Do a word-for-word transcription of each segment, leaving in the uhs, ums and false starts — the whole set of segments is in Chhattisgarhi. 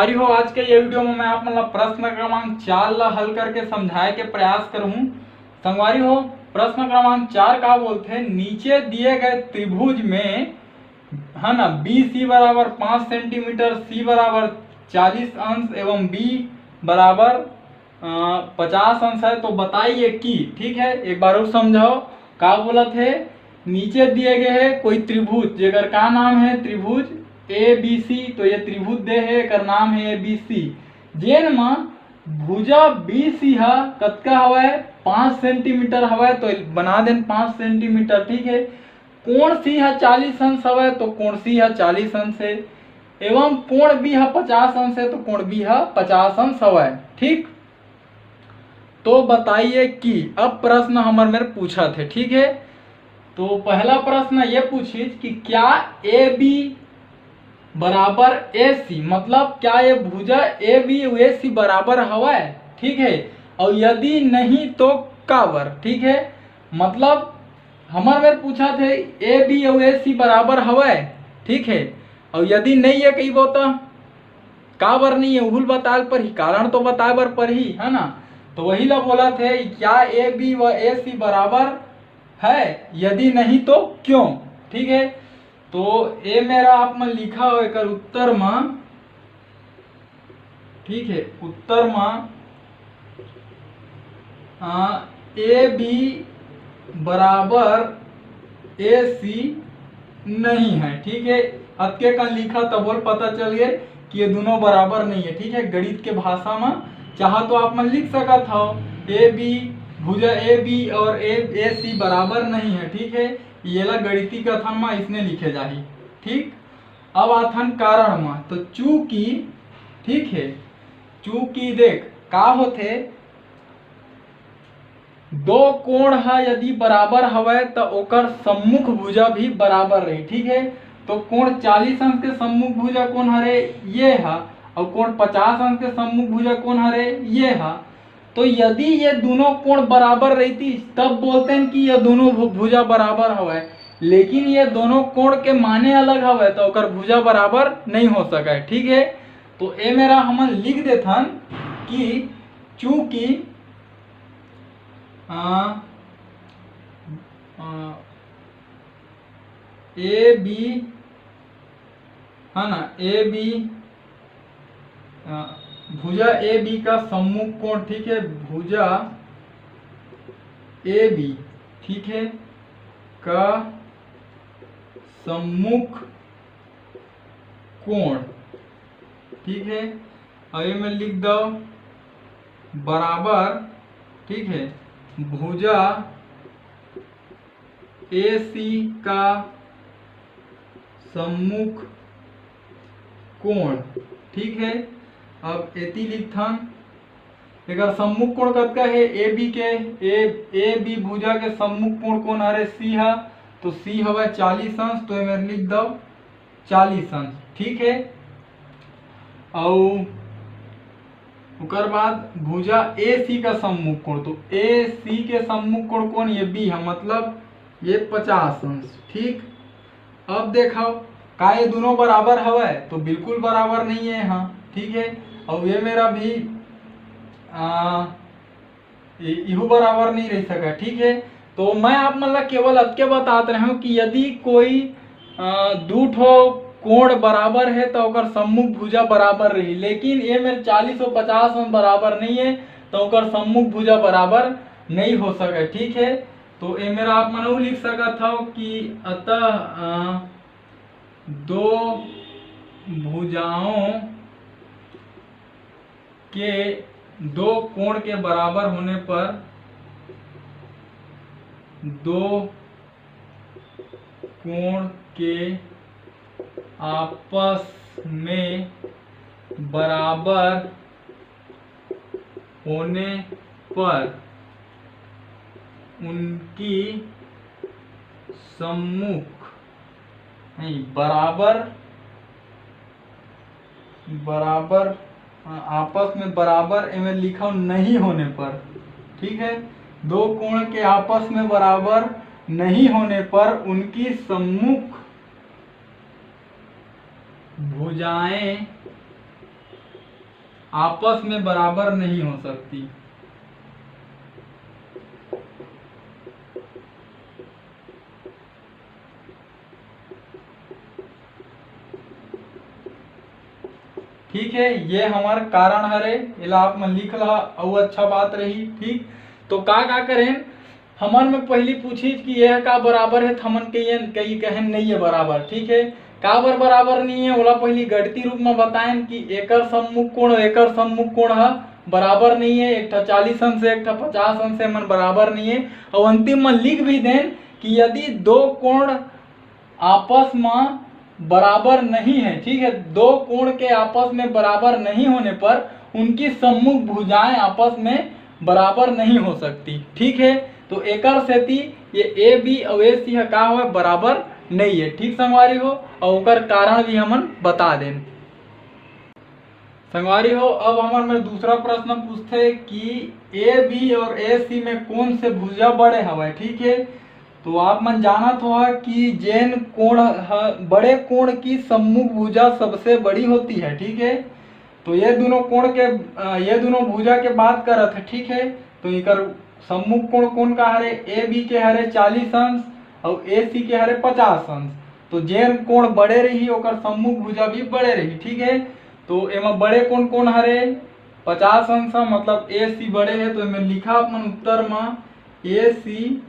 संगवारी हो, आज के ये वीडियो में मैं आप मन ला प्रश्न क्रमांक चार ला हल करके समझाए के प्रयास करहूँ। संगवारी हो, प्रश्न क्रमांक चार का बोलथे, नीचे दिए गए त्रिभुज में, है ना, बी सी बराबर पाँच सेंटीमीटर, सी बराबर चालीस अंश एवं बी बराबर अ, पचास अंश है, तो बताइए कि, ठीक है, एक बार और समझाओ, का बोलत हे, नीचे दिए गए है कोई त्रिभुज, जेकर का नाम है, त्रिभुज ए बी सी। तो ये त्रिभुज दे है, एकर नाम है ए बी सी, जेन म भुजा बी सी ह कतका हवय, पाँच सेंटीमीटर हवय, तो बना देन पाँच सेंटीमीटर, ठीक है। कोण सी ह चालीस अंश हवय, तो कोण सी ह चालीस अंश है, एवं कोण बी ह पचास अंश है, तो कोण बी ह पचास अंश हवय, ठीक। तो बताइए कि अब प्रश्न हमर मेर पूछत हे, ठीक है। तो पहला प्रश्न ये पूछिस कि क्या ए बी बराबर ए सी, मतलब क्या ये भुजा ए बी ए सी बराबर हवय, ठीक है, और यदि नहीं तो काबर, ठीक है। मतलब हमर मेर पूछत हे ए बी और ए सी बराबर हवय, ठीक है, और यदि नहीं है कहिबो त काबर नहीं है, उहुल बताए बर परही, कारण तो बताए बर परही, है ना। तो वही ला बोलत हे, क्या ए बी व ए सी बराबर है, यदि नहीं तो क्यों, ठीक है। तो ए मेर आप मन लिखव एकर उत्तर म, ठीक है, उत्तर म ए बी बराबर ए सी नहीं है, ठीक है। अतके कन लिखा तब बोल पता चल गए कि ये दोनों बराबर नहीं है, ठीक है। गणित के भाषा में चाहा तो आप मन लिख सकत हव, ए बी भुजा ए बी और ए ए सी बराबर नहीं है, ठीक है। येला गणितीय कथन में इसने लिखे जाही, ठीक। अब आथन कारण में, तो चूंकि, ठीक है, चूंकि देख का होथे, दो कोण ह यदि बराबर हवय त ओकर सम्मुख भुजा भी बराबर रही, ठीक है। तो कोण चालीस अंश के सम्मुख भुजा कोन हरे, ये ह, और कोण पचास अंश के सम्मुख भुजा कोन हरे, ये ह। तो यदि ये दोनों कोण बराबर रहती तब बोलते हैं कि ये दोनों भु- भुजा बराबर हवय, लेकिन ये दोनों कोण के माने अलग हवय तो ओकर भुजा बराबर नहीं हो सके, ठीक है। तो ए मेर हमन लिख देथन कि चूंकि आ, आ, ए बी, है ना, ए बी, अ, भुजा ए बी का सम्मुख कोण, ठीक है, भुजा ए बी, ठीक है, का सम्मुख कोण, ठीक है, और ये मैं लिख दो बराबर, ठीक है, भुजा ए सी का सम्मुख कोण, ठीक है। अब एती लिखथन, एकर सम्मुख कोण कतका है, ए बी के, ए ए बी भुजा के सम्मुख कोण कोन हरे, सी हा, तो सी हवय चालीस अंश, तो एमेर लिख दव चालीस अंश, ठीक है। अउ ओकर बाद भुजा ए सी का सम्मुख कोण, तो ए सी के सम्मुख कोण कोन, ये बी है, मतलब ये पचास अंश, ठीक। अब देखो, का ये दोनों बराबर हवय? तो बिल्कुल बराबर नहीं है, हाँ, ठीक है। और ये मेर भी आ, इ- इहू बराबर नहीं रह सका, ठीक है। तो मैं आप मन ला केवल अतके बतात रहे हूँ कि यदि कोई आ, दू ठो कोण बराबर है तो ओकर सम्मुख भुजा बराबर रही, लेकिन ये मेर चालीस और पचास में बराबर नहीं है, तो ओकर सम्मुख भुजा बराबर नहीं हो सके, ठीक है। तो ये मेर आप मन अउ लिख सकत हव कि अतः आ, दो भुजाओं के दो कोण के बराबर होने पर, दो कोण के आपस में बराबर होने पर उनकी सम्मुख, नहीं, बराबर, बराबर, आपस में बराबर एमे लिखा नहीं होने पर, ठीक है, दो कोण के आपस में बराबर नहीं होने पर उनकी सम्मुख भुजाएं आपस में बराबर नहीं हो सकती। ठीक है, ये हमार कारण हरे, एला आप मन लिख लहा, अउ अच्छा बात रही। ठीक, तो का का करेन, हमन में पहली पूछिस कि यह का बराबर है, त हमन कहियन, कही कहेन नहीं है बराबर। ठीक है, काबर बराबर नहीं है, ओला पहली गणितीय रूप में बताएन कि एकर सम्मुख कोण, एकर सम्मुख कोण ह बराबर नहीं है, एक ठा चालीस अंश है, एक ठा पचास अंश है, मन बराबर नहीं है। और अंतिम में लिख भी देन कि यदि दो कोण आपस में बराबर नहीं है, ठीक है, दो कोण के आपस में बराबर नहीं होने पर उनकी सम्मुख भुजाएं आपस में बराबर नहीं हो सकती। ठीक है, तो एकर सेती ये ए बी और ए सी ह का होय, बराबर नहीं है। ठीक संगवारी हो, और ओकर कारण भी हमन बता देन। संगवारी हो, अब हमर में दूसरा प्रश्न पूछथे कि ए बी और ए सी में कौन से भुजा बड़े हवय। ठीक है, तो आप मन जानत हो कि जेन कोण ह-, बड़े कोण की सम्मुख भुजा सबसे बड़ी होती है। ठीक है, तो ये दोनों कोण के, अ, ये दोनों भुजा के बात करत है। ठीक है, तो इकर सम्मुख कोण कौन का हरे, ए बी के हरे चालीस अंश और ए सी के हरे पचास अंश। तो जेन कोण बड़े रही, ओकर सम्मुख भुजा भी बड़े रही। ठीक है, तो एमा बड़े कोण कोण हरे? पचास अंश ह, मतलब ए सी बड़े है, तो एमे लिखा अपन उत्तर म ए सी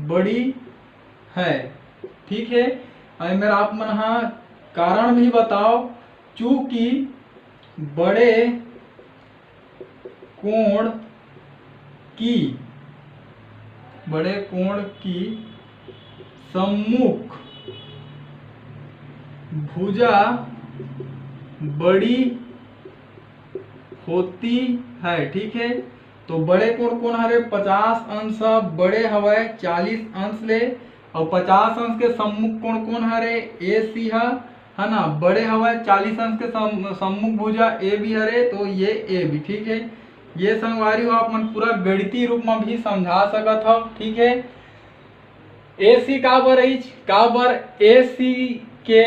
बड़ी है। ठीक है, और एमे आप मन हा कारण भी बताओ, चूंकि बड़े कोण की, बड़े कोण की सम्मुख भुजा बड़ी होती है। ठीक है, तो बड़े कोण कोण हरे? पचास अंश बड़े हवय चालीस अंश ले, और पचास अंश के सम्मुख कोण कोण हरे? ए सी ह, है ना, बड़े हवय चालीस अंश के सम-, सम्मुख भुजा ए बी हरे, तो ये ए बी। ठीक है, ये संगवारी हो, आप मन पूरा गणितीय रूप में भी समझा सकत हव। ठीक है, ए सी काबर रहिच? काबर ए सी के,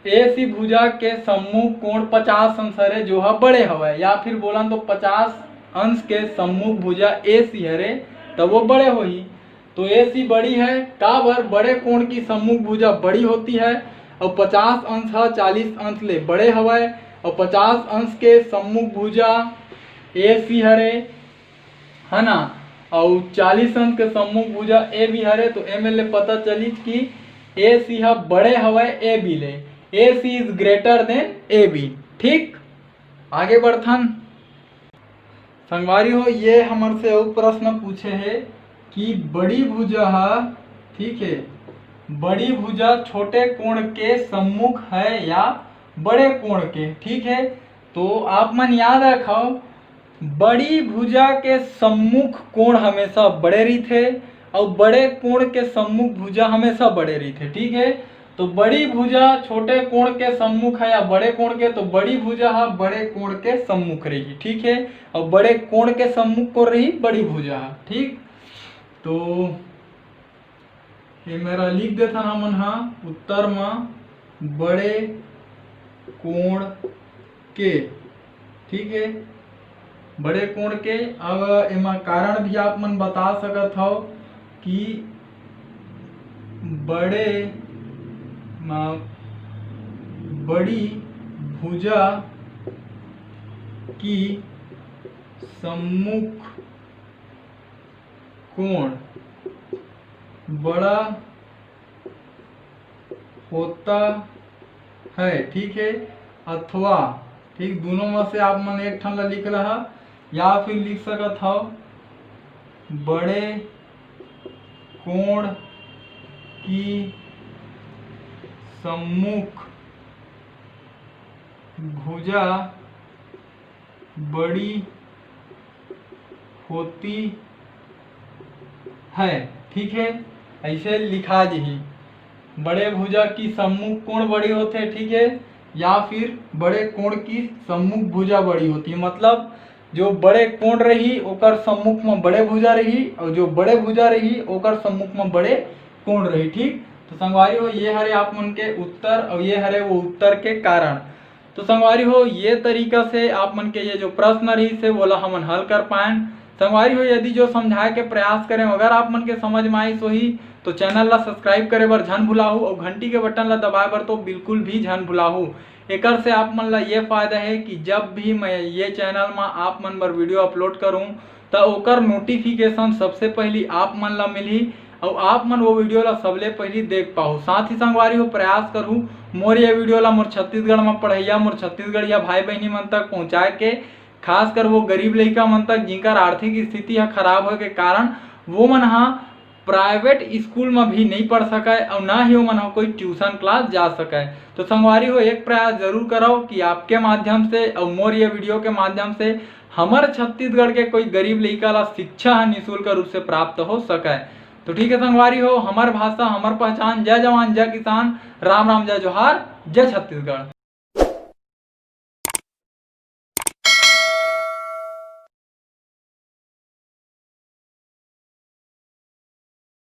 ए सी भुजा के सम्मुख कोण पचास अंश हरे, जो ह बड़े हवय, या फिर बोलन तो पचास अंश के सम्मुख भुजा ए सी हरे, तब वो बड़े होही। तो ए सी बड़ी है, काबर? बड़े कोण की सम्मुख भुजा बड़ी होती है, और पचास अंश ह चालीस अंश ले बड़े हवय, और पचास अंश के सम्मुख भुजा ए सी हरे, है ना, और चालीस अंश के सम्मुख भुजा ए बी हरे। तो एमे ले पता चलिस कि ए सी ह बड़े हवय ए बी ले, A C is greater than A B। ठीक, आगे बढ़थन। संगवारी हो, ये हमर से अउ प्रश्न पूछे हे कि बड़ी भुजा ह, ठीक है, बड़ी भुजा छोटे कोण के सम्मुख है या बड़े कोण के? ठीक है, तो आप मन याद रखव, बड़ी भुजा के सम्मुख कोण हमेशा बड़े रहिथे, अउ बड़े कोण के सम्मुख भुजा हमेशा बड़े रहिथे। ठीक है, तो बड़ी भुजा छोटे कोण के सम्मुख है या बड़े कोण के, तो बड़ी भुजा ह बड़े कोण के सम्मुख रही। ठीक है, और बड़े कोण के सम्मुख कोण रही? बड़ी भुजा ह। ठीक, तो ये मेरा लिख देथन हमन हा उत्तर म बड़े कोण के। ठीक है, बड़े कोण के। अब एमा कारण भी आप मन बता सकत हव कि बड़े म-, बड़ी भुजा की सम्मुख कोण बड़ा होता है। ठीक है, अथवा, ठीक, दोनों में से आप मन एक ठन ला लिख लहा, या फिर लिख सकत हव बड़े कोण की सम्मुख भुजा बड़ी होती है। ठीक है, ऐसे लिखा जही, बड़े भुजा की सम्मुख कोण बड़ी होते, ठीक है, या फिर बड़े कोण की सम्मुख भुजा बड़ी होती है। मतलब जो बड़े कोण रही ओकर सम्मुख में बड़े भुजा रही, और जो बड़े भुजा रही ओकर सम्मुख में बड़े कोण रही। ठीक, तो संगवारी हो, ये हरे आप मन के उत्तर और ये हरे वो उत्तर के कारण। तो संगवारी हो, ये तरीका से आप मन के ये जो प्रश्न रहिस हे, वोला हमन हल कर पाएन। संगवारी हो, यदि जो समझाए के प्रयास करें, अगर आप मन के समझ में आइस होही, तो channel ला subscribe करे बर झन भुलाहू और घंटी के button ला दबाए बर तो बिल्कुल भी झन भुलाहू। एकर से आप मन ला ये फायदा है कि जब भी मैं ये channel में आप मन बर video upload करूँ, त ओकर notification सबसे पहली आप मन ला मिलही और आप मन वो video ला सबले पहली देख पाहू। साथ ही संगवारी हो, प्रयास करहू मोर ये video ला मोर छत्तीसगढ़ में पढ़ैया, मोर छत्तीसगढ़िया भाई बहनी मन तक पहुँचाए के, खासकर वो गरीब लइका मन तक, जिनकर आर्थिक स्थिति ह खराब होए के कारण वो मन ह private school में भी नहीं पढ़ सकय और ना ही वो मन ह कोई tuition class जा सकय। तो संगवारी हो, एक प्रयास जरूर करव कि आपके माध्यम से और मोर ये video के माध्यम से हमर छत्तीसगढ़ के कोई गरीब लइका ला शिक्षा ह निशुल्क रूप से प्राप्त हो सकय। तो ठीक है संगवारी हो, हमर भाषा, हमर पहचान। जय जवान, जय किसान, राम राम, जय जोहार, जय छत्तीसगढ़।